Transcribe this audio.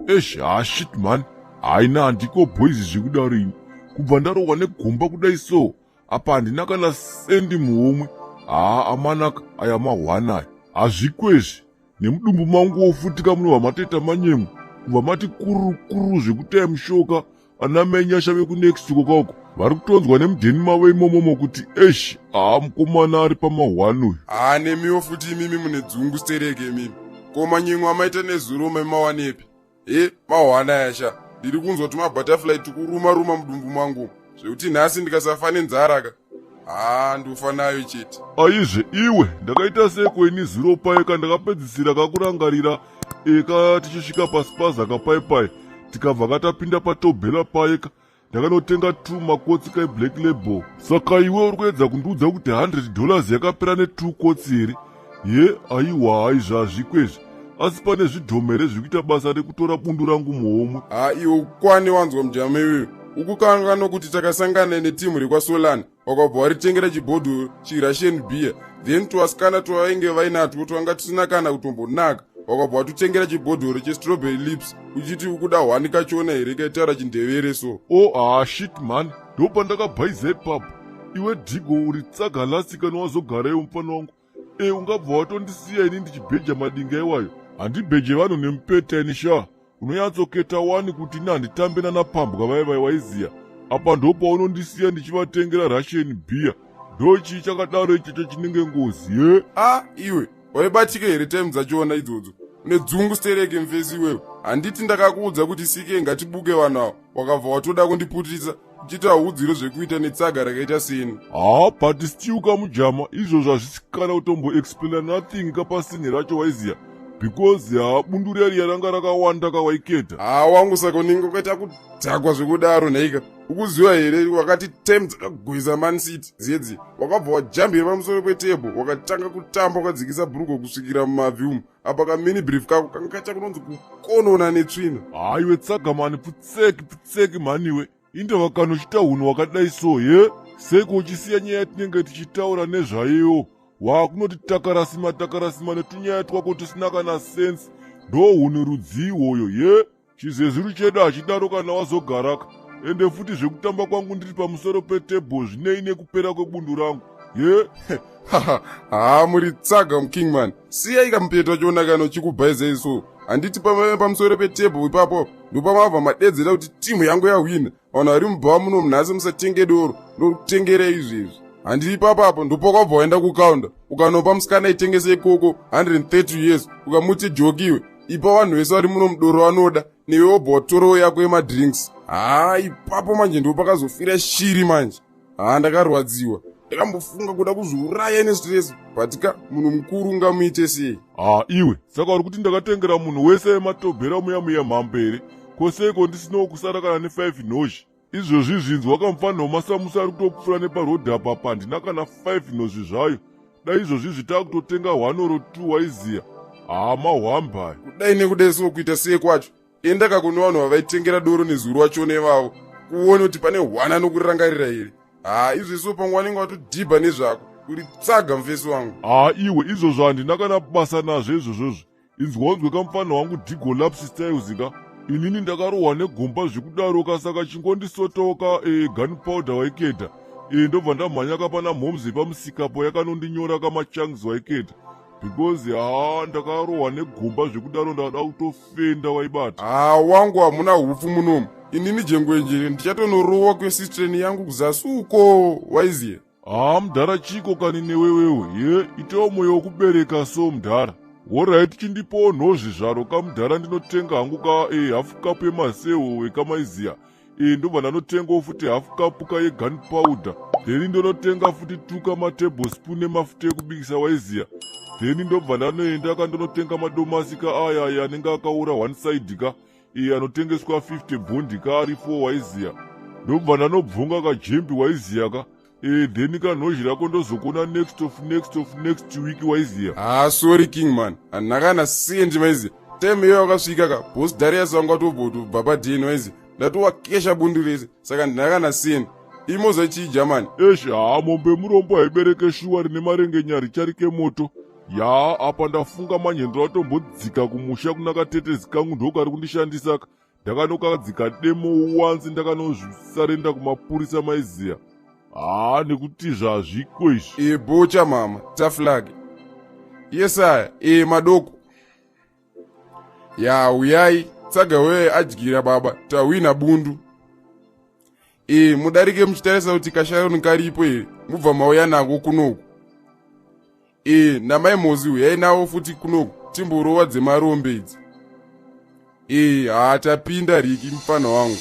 Eish, ha shit man, haina handiko boys zvekudaro ini. Kubva ndarohwa negomba kudai so, apa handina kana sendi muhomwe. Haa amanaka aya mahwana aya. Hazviko izvi. Nemudumbu manguwo futi kamunobva matoita manyemwe. Kubva mati kururu kururu zvekutaya mushoka. Ana mai Nyasha vekunext kokako vari kutonzwa nemudheni mavo imomomo kuti eish, haa mukomana ari pamahwani uyu. Haa nemiwo futi imimi mune dzungu stereke imimi. Ko manyemwe amaita nezuro maimawanepi? E mahwana aya sha, ndiri kunzwa tumabutterfly tukuruma ruma mudumbu mangu zvekuti nhasi ndikasafa nenzara ka, haa ndofa nayo chete. Aizve iwe, ndakaita seko ini zuro paye ka ndakapedzisira kakurangarira eka tichisvika pasipaza kapaipai tikabva katapinda patobhela paye ka ndakanotenga 2 makotsi kai black label. Saka iwe uri kuedza kundiudza kuti $100 yakapera ne2 kotsi here? Ye aiwa, hai zvazvikwe izvi. Asi pane zvidhoma here zviri kuita basa rekutora bundu rangu muhomwe? Haa iwe ukwane wanzwa mujama iwewe. Ukukanganwa kuti takasangana netimu rekwaSolana wakabva waritengera chibhodhoro chiRussian beer, then twasikana twavainge vainatwo twanga tusina kana kutombonaka wakabva watutengera chibhodhoro chestrawberry lips uchiti ukuda hwani kachona here kaitaura chindevere so. Oh ah shit man, ndopandakabhaiza ipapo. Iwe Dhigo uri tsaga lasi kana wazogareyo mufana wangu. E ungabva watondisiya ini ndichibheja madinga iwayo. Handibheje vanhu nemupeta ini sha. Unonyatsoketa wani kuti ini handitambe nanapambwa vaye vaye waiziya. Apa ndopaunondisiya ndichivatengera Russian beer. Ndochii chakadaro ichocho chinenge ngozi ye? Ah iwe waibatika here time dzachona idzodzo? Une dzungu stereke mfesi iwewe. Handiti ndakakuudza kuti sike ngatibuke vanhu ava, wakabva watoda kundiputisa uchiti haudziro zvekuita netsaga rakaita seni. Haa but still kamujama izvozvo hazvisi kana kutombo explaina nothing kapasini racho waiziya because haa bundu riya riya ranga rakawanda kawaiketa. Haa wangu saka unenge ukaita kudhakwa zvekudaro nhaika. Ukuziva here wakati time dzakagwiza Man City dzedzi wakabva wajambira pamusoro petable wakatanga kutamba wakadzikisa bhurugo kusvikira mumabvi umu apa kamini brief kako kanga kaita kunonzi kukonona netsvina. Haa iwe tsaga mani pfutseki pfutseki mhani iwe. Indava kana uchiita hunhu hwakadai so ye? Seiko uchisiya nyaya yatinenge tichitaura nezvayo? Wakunoti takarasima takarasima netunyaya twako tusina kana sense. Ndo hunhu rudzii iwoyo ye? Chizezuru chedu hachidaro kana wazogaraka. Ende futi zvekutamba kwangu ndiri pamusoro petable zvinei nekupera kwebundu rangu ye? Haa muri tsaga mukingman, siyai kamupeto wachiona kana uchikubhaizai so. Handiti pamusoro petable ipapo ndopamabva madedzera kuti timu yangu yahwina. Vanhu vari mubhawa muno munhasi musatenge doro, ndokutengerei izvezvi. Handiti ipapo ndopakabva waenda kukaunda ukanopa musikana aitengesa ikoko 130 years ukamuti jokiwe ipa vanhu vese vari muno mudoro vanoda newe wobva watorowo yako yemadrinks. Haa ipapo manje ndipo pakazofira shiri manje. Haa ndakarwadziwa, ndakambofunga kuda kuzviuraya nestress, but ka munhu mukuru ungamuite sei? Haa iwe, saka uri kuti ndakatengera munhu wese ematobhera muya muya mhambo here? Ko seiko ndisinawo kusara kana ne5 nozhi? Izvozvi zvinzwa kamufanha wemasamusa ari kutopfuura neparodhi apa apa handina kana 5 nozvi zvayo. Dai izvozvi zvitakutotenga 1 or 2 waiziya. Haa mahwamba aya. Kudai nekudai so kuita sei kwacho? Enda ka kune vanhu vavaitengera doro nezuro wacho nevavo kuone kuti pane hwana nokurangarira here. Haa izvi so pamwe vanenge vatodhibha nezvako. Uri tsaga mufesi wangu. Haa iwe izvozvo handina kana basa nazvo izvozvozvo. Inzwa unzwe kamufana wangu Dhigo Lapsi Styles ka. Inini ndakarohwa negomba zvekudaro ka saka chingondisotawo ka gunpowder waiketa. Ndobva ndamhanya ka pana mhomz yepamusikapo yakanondinyora ka machunks waiketa. Because haa ndakarohwa negomba zvekudaro ndakada kutofenda waibata. Haa wangu hamuna hupfu munomu. Inini jengwenje ndichatonorowa kwesistreni yangu kuzasi uko waiziya. Haa mudhara chiko kani newewewe ye itewo moyo wekubereka so mudhara. Horait chindipowo nhozvi zvaro kamudhara ndinotenga hangu ka hafu kapu yemasewo ekamaiziya. Ndobva ndanotengawo futi hafu kapu ka yegun powder. Then ndonotenga futi tuka matablespoon emafuta ekubikisa waiziya. Then ndobva ndanoenda ka ndonotenga madomasi ka aya aya anenge akaora one side ka. Anotengeswa 50 bhondi ka ari 4 waiziya. Ndobva ndanobvunga kajembi waiziya ka. Then kanhozhi rako ndozokuona next of next of next week waiziya. Haa sorry Kingman, handina kana sendi maiziya. Time iyo wakasvika ka boss Darius wangu atobva padeni waiziya. Ndatowakesha bundu rese saka handina kana sendi. Imoza chii Germany? Eish, haa mombe murombo haibereke shuwa rine marengenyari charike moto. Ya, apa ndafunga manje ndiratombodzika kumusha kuna katetezi kangu ndokari kundishandisa. Ndakanokadzika demo uwanzi ndakanozvisarenda kumapurisa maiziya. Haa, nekuti zvazviko izvi. E bocha mama, tough luck. Yesaya, e madoko. Ya uyai, tsaga wewe adyira baba, tahwina bundu. E mudarike muchitarisa kuti kasharoni karipo here, mubva mauya nako kunoku. E namai Mozi uyai navo futi kunoku, timborova dzemarombe idzi. E haa tapinda Riki mufana wangu.